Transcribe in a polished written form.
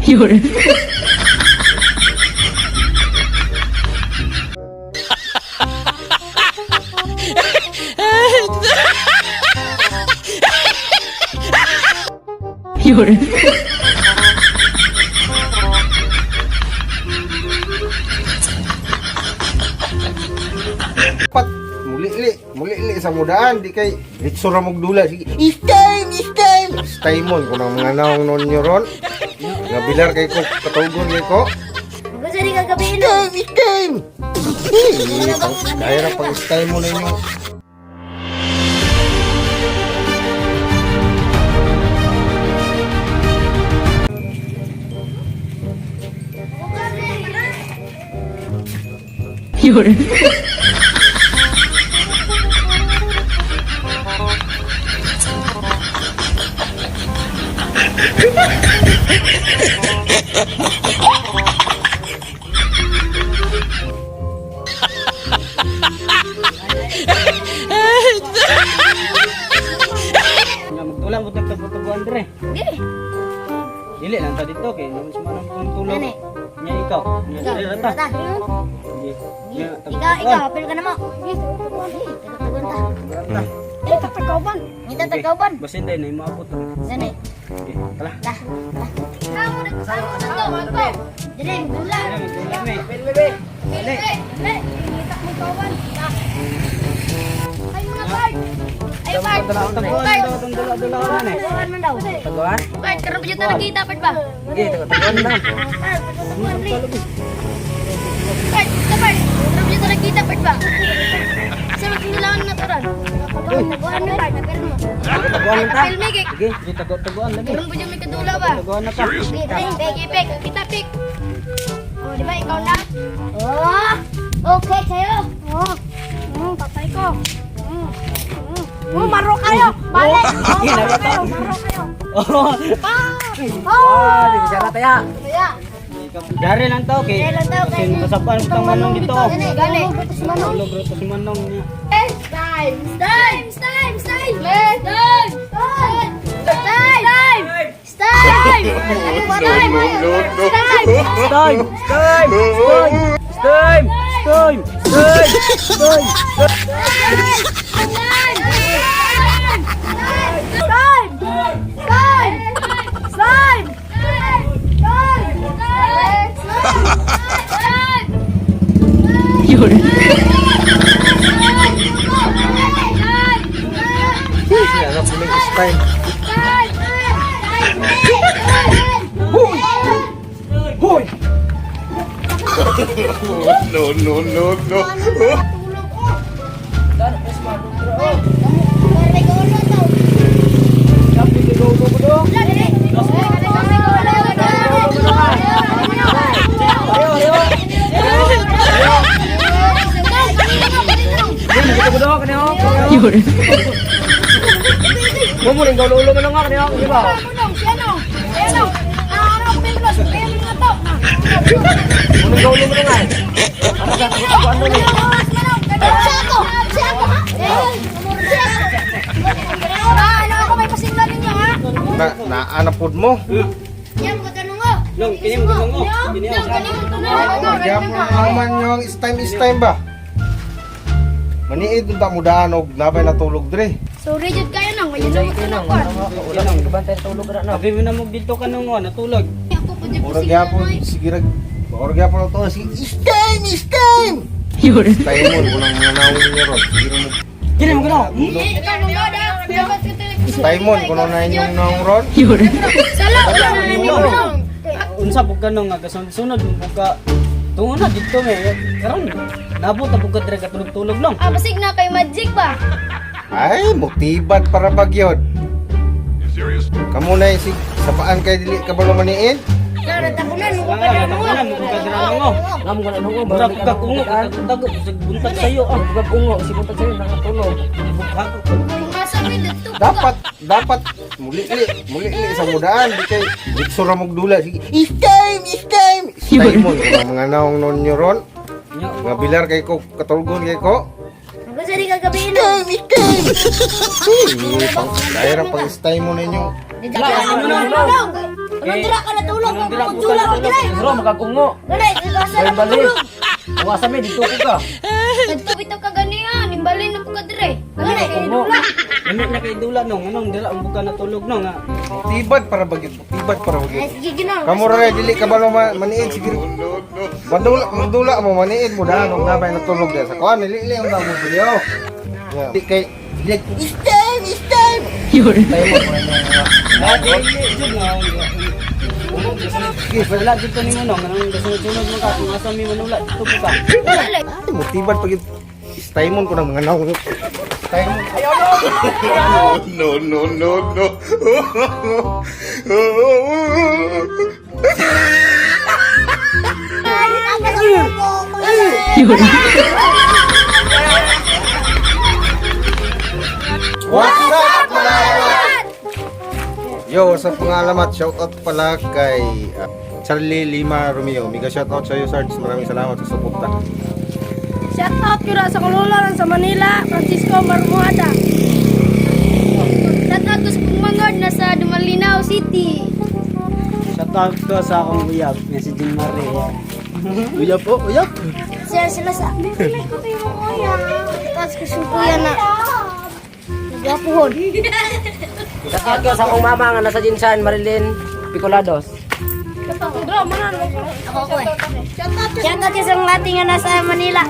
有人，有人， Pat mulili, mulili sa mudaan di kay litso ra mog dula. Sige, it's time, it's time. It's time mon kun ang mga naong non nyo ron. Nga bilar kay ko, katugon kay ko. Gusto rin kagabi It's time, it's time. Eh, kaya ra pag it's time mo ninyo. 有人， Nga magtulang mo tagtagbo-taguan dire. Dili. Dili lang ta dito kay naman si manong kung tulog. Ano eh? Nya ikaw. Nya Ikaw, dili ra ta. ta. Sige. Nya Ikaw, ikaw, apil ka na mo. Tagtaguan ta. Eh, tatagkawan. Ngita tagkawan. Basin dai na maabot. Gani. Sige, tala. Ta. Ta. Kamu na kamu na to. Dili, magdula. Bebe. Dili. Dili. Ngita mo kawan. Ay mga guard. Ay guard. Taguan Guard. daw tong dula-dula na eh. Taguan man daw. Taguan? Guard, karon pa jud ta nakita part ba? Sige, taguan na. Guard, taguan rin. Part, sa part. Karon pa jud ta nakita part ba? Sa magdulaan na turan. Taguan na part, apil mo. Taguan na ta. Apil mi kay Sige, sige taguan lagi. Karon pa jud may kadula ba? Taguan na ta. Pik, pik, kita pik. Oh, di ba ikaw na? Oh, okay kayo. Oh, patay ko. Oh, maro kayo. Balik. Oh, maro kayo, maro kayo. Oh. Pa. Ah, di siya taya. Kaya. Dari lang to kay. Dari lang to, kay- Kasi kasapan tong manong dito. Gani, gani. Tulog ra to si manong niya. Time, time, time, time, time, time, time, time, time, time, Time! Time! Time! Time! Time! Time! Time! Time! Time! Time! 有人， Siya na puling it's time. Hoy! No, no, no, no. 有人， Mo rin gaulo man nga kaniyo, di ba? Mo gaulo man nga. Ano ka taguan mo ni? Na naanapod mo. Nong kini mo mo. Kini mo. Magyapon naman yung it's time, it's time ba? Maniid unta mo daan og nabay natulog dre. Sorry jud kayo nang ngayon na matulog ko. Wala nang kabantay tulog ra na. Abi mo na mo dito ka nung natulog. Ako po jud Murag gyapon sige rag murag gyapon to sige it's time, it's time. 有人， Time mo kun ang mga naong ninyo ron. Sige ra mo. Kini mo gano. Ikaw nung gada. Time mo kun na inyong naong ron. 有人， Sala wala na ninyo nung. Unsa pug ka nung nga kasunod mo pug ka tungo na dito me. Karon nabot na pug ka dire katulog-tulog nong. Ah, basig na kay magic ba? Ay, mutibad para bagyod. Kamu na sig sapaan kay dili ka balo maniid? Natabunan mo Wala na wala mo pug ka dire nung. Ngam ko na nungo, Mura pug ka kungo tago sa buntag sayo ah. Bugag ungo, si buntag sa'yo, nakatulog. Bughago. Masa mi dito. Dapat dapat mulili, mulili sa mudaan di kay litso ra mog dula sige. It's time, it's time. It's time mo kun ang mga naong non nyo ron. Nya Nga bilar kay ko katulgon kay ko. Gusto rin kagabi It's no. time, it's time. Eh, pang kaya ra pag it's time mo ninyo. Wala Anong dira ka natulog? Anong dira ko ka Magdula ka natulog? dira. Bro, makagungo. Wala, asa na Bali. matulog. Kung asa mi dito ko ka. Nagtubito ka ganihan, imbalin na po ka dire. Wala, kay Kungo. dula. Lami na kay dula nong anong dira mo ka natulog nong nga. Tibad para bagyot. Tibad para bagyot. Ay, sige ginaw. Kamu ra dili ka ba maniid sige. Bandula, bandula mo maniid mo daan og nabay natulog diya sa kuan nilili ang damo video. Yeah. Di kay it's time, it's time. 有人， Ah, dili jud nga. Wala dito nimo nong anong gasunod-sunod man ka kung asa mi manula dito po ka. Wala. Ay, mo tibad pag istay mo ko ng mga naong. Istay mo. No, no, no, no. 有人， What's up, mga alamat? Yo, what's up mga alamat? Shout out pala kay Charlie Lima Romeo. Mega shout out sa iyo, Sarge. Maraming salamat sa suporta. Shout out yun sa kululan sa Manila, Francisco Marmuada. Shout out ko sa pumangod na sa Dumalinao City. Shout out ko sa akong uyab nga si Jean Marie. Uyap po, uyap. Sila sila sa... Shout out ko sa kuya na... Nagwapuhon. Shout out ko sa akong mama nga nasa Jinsan, Marilyn Picolados. Ako ako eh. Shout out sa mga ating nga nasa Manila.